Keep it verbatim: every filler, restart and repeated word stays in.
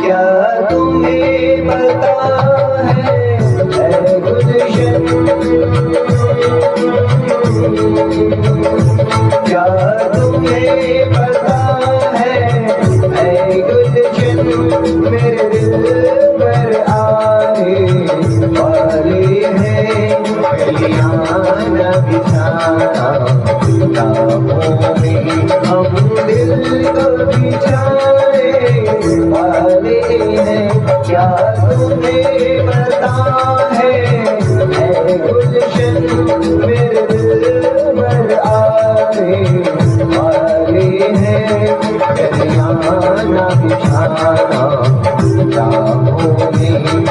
क्या तुम्हें पता है, ऐ गुलशन, क्या तुम्हें पता है, ऐ गुलशन, मेरे दिल पर आने वाली है। कलियां न बिछाना, राहों में हम दिल को बिछाने वाले हैं। क्या तुम्हें पता है, ऐ गुलशन, मेरे दिल पर आने वाले हैं। कलियां न बिछाना, राहों में